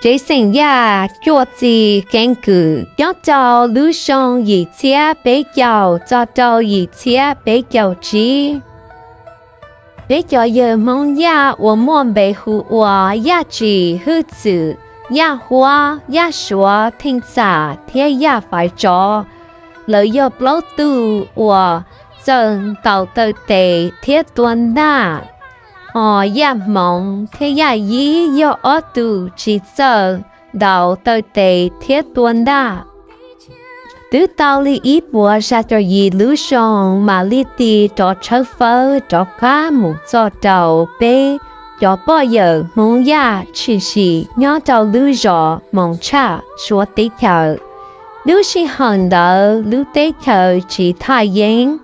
Tsev xeem Yaj Cuaj Txi Keeb Kwm nyob rau lub xyoo yim txhiab peb caug txog rau yim txhiab peb caug tsib. Peb cov yawg Hmoob Yaj uas muaj npe hu ua Yaj Tsim, Hwj Txwm, Yaj Huab, Yaj Suav, Theej Txam thiab Yaj Faiv Tsov, lawv yog plaub tug uas txawj ntaus taw tes thiab tua ntaj, hos Yaj Hmoov thiab Yaj Yib yog ob tug tsis txawj ntaus taw tes thiab tua ntaj. Twb tau li ib puas xya caum yim lub xyoo mam li tig rov tshawb fawb rov qab mus txog rau peb cov poj yawm Hmoob Yaj tshwm sim nyob rau lub zos Moos Tshaj Suav teb chaws. Lub sij hawm ntawd lub teb chaws tsis thaj yeeb,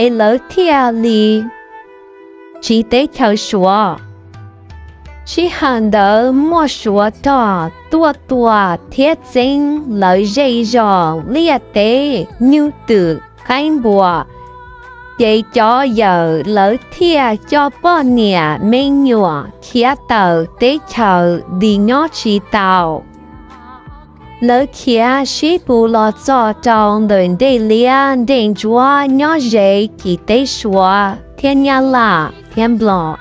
es lawv thiaj li tsiv teb chaws Suav. Sij hawm ntawd muaj Suav rog tuaj tua thiab txeeb lawv zej zog liaj teb nyuj twm qaib npua, ces cov yawm lawv thiaj coj poj niam me nyuam khiav tawm teb chaws dim nyob tsis tau. Lawv khiav sib pus los txog rau ntawm ntej liab ntej ntsuab nyob ze ciam teb Suav thiab Nyab Laj thiab Nplog.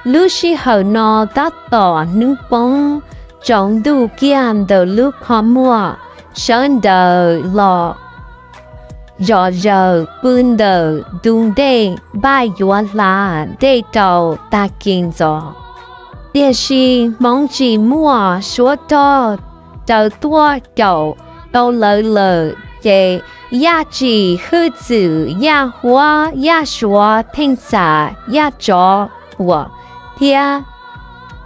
Lub sij hawm no tab tom hnub poob, tsaus ntuj kiag ntawm lub qhov muag, sawv daws los zom zaws pw ntawm ntug dej npaj yuav hla dej rau tag kis ntxov. Tiam sis hmoov tsis muaj, Suav rog raws tuaj caum tau lawv lawm ces Yaj Tsim, Hwj Txwm, Yaj Huab, Yaj Suav, Theej Txam, Yaj Tsov Puam thiab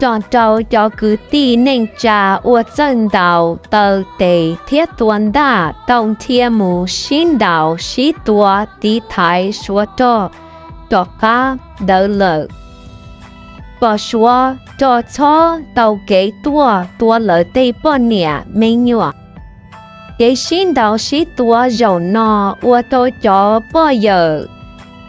rog rau cov kwv tij neej tsa uas txawj ntaus taw tes thiab tua ntaj tau nrhia mus sib ntaus sib tua tiv thaiv Suav rog rov qab ntawd lawm. Pom Suav rog txhob tau kev tuaj tua lawv tej poj niam me nyuam. Kev sib ntaus sib tua zaum no ua rau cov poj yawm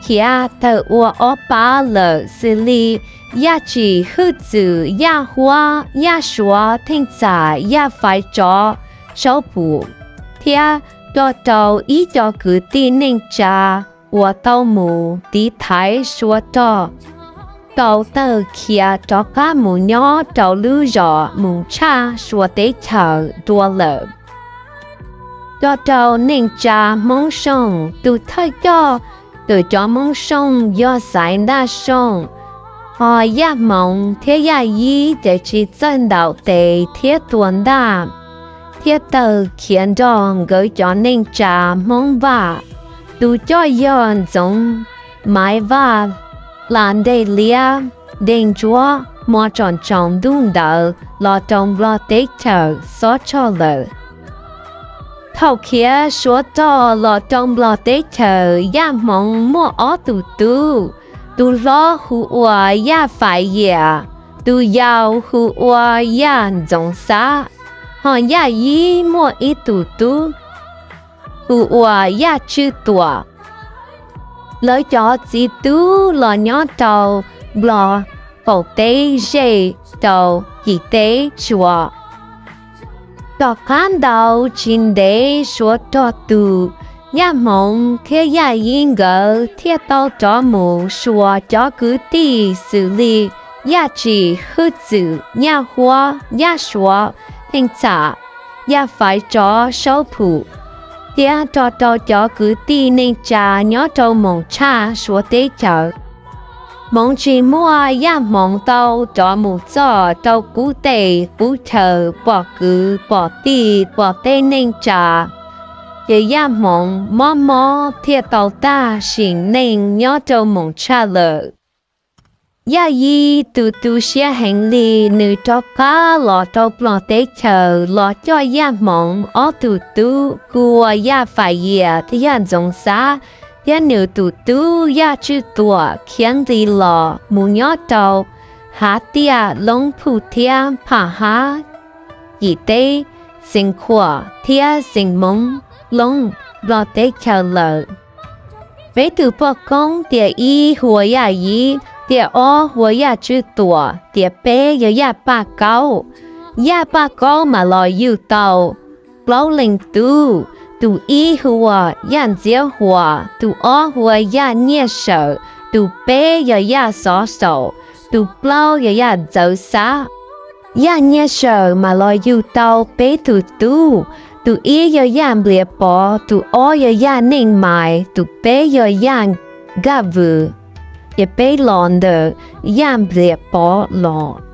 khiav tawg ua ob pab lawm, xws li Yaj Tsim, Hwj Txwm, Yaj Huab, Yaj Suav, Theej Txam, Yaj Faiv Tsov, Saub Pum thiab rog rau ib co kwv tij neej tsa uas tau mus tiv thaiv Suav rog tau tawg khiav rov qab mus nyob rau lub zos Moos Tshaj Suav teb chaws dua lawm. Rog rau neej tsa Hmoob Sooj, tus thawj coj ntawm cov Hmoob Sooj yog Xaiv Ntaj Sooj, hos Yaj Hmoov thiab Yaj Yib ces tsis txawj ntaus tes thiab tua ntaj, thiaj tawg khiav nrog nkawd cov neej tsa Hmoob Vaj. Tus coj yog Ntxoov Maiv Vaj hla ntej liab ntej ntsuab hmo tsoom tsaus ntuj ntawd los rau Nplog teb chaws Xob Tshoj lawm. Thaum khiav Suav rog los rau Nplog teb chaws, Yaj Hmoov muaj ob tug tub, tus hlob hu ua Yaj Faiv Yias, tus yau hu ua Yaj Ntxoov Xab, hos Yaj Yib muaj ib tug tub hu ua Yaj Tswj Tuam. Lawv cov txiv tub los nyob rau Nplog qaum teb zej rau ciam teb Suav. Tom qab ntawd tsis ntev Suav rog tu, Yaj Hmoov thiab Yaj Yib nkawd thiaj tau rov mus xyuas cov kwv tij xws li Yaj Tsim, Hwj Txwm, Yaj Huab, Yaj Suav, Theej Txam, Yaj Faiv Tsov, Saub Pum, thiab rog rau cov kwv tij neej tsa nyob rau Moos Tshaj Suav teb chaws. Hmoov tsis muaj, Yaj Hmoov tau rov mus txog rau qub teb qub chaw pom kwv pom tij pom tej neej tsa, ces Yaj Hmoov mob mob thiaj tau tag sim neej nyob rau Moos Tshaj lawm. Yaj Yib tus tu siab heev li, nws rov qab los rau Nplog teb chaws los coj Yaj Hmoov ob tug tub hu ua Yaj Faiv Yias thiab Yaj Ntxoov Xab, thiab nws tus tub Yaj Tswj Tuam khiav nqis los mus nyob rau Hav Tiaj, Loob Phuj thiab Phaj Hab, ciam teb Xeev Khuam thiab Xeev Moov Loob, Nplog teb chaws lawm. Peb tus poj koob, tiam ib hu ua Yaj Yib, tiam ob hu ua Yaj Tswj Tuam, tiam peb yog Yaj Paj Kaub. Yaj Paj Kaub mas los yug tau plaub leeg tub. Tus ib hu ua Yaj Ntxiab Huas, tus ob hu ua Yaj Nyiaj Sawm, tus peb yog Yaj Xov Xaum, tus plaub yog Yaj Ntxawv Xab. Yaj Nyiaj Sawm mas los yug tau peb tug tub. Tus ib yog Yaj Nplias Pov, tus ob yog Yaj Neej Mais, tus peb yog Yaj Nkaj Vwm. Ces peb los ntawm Yaj Nplias Pov los.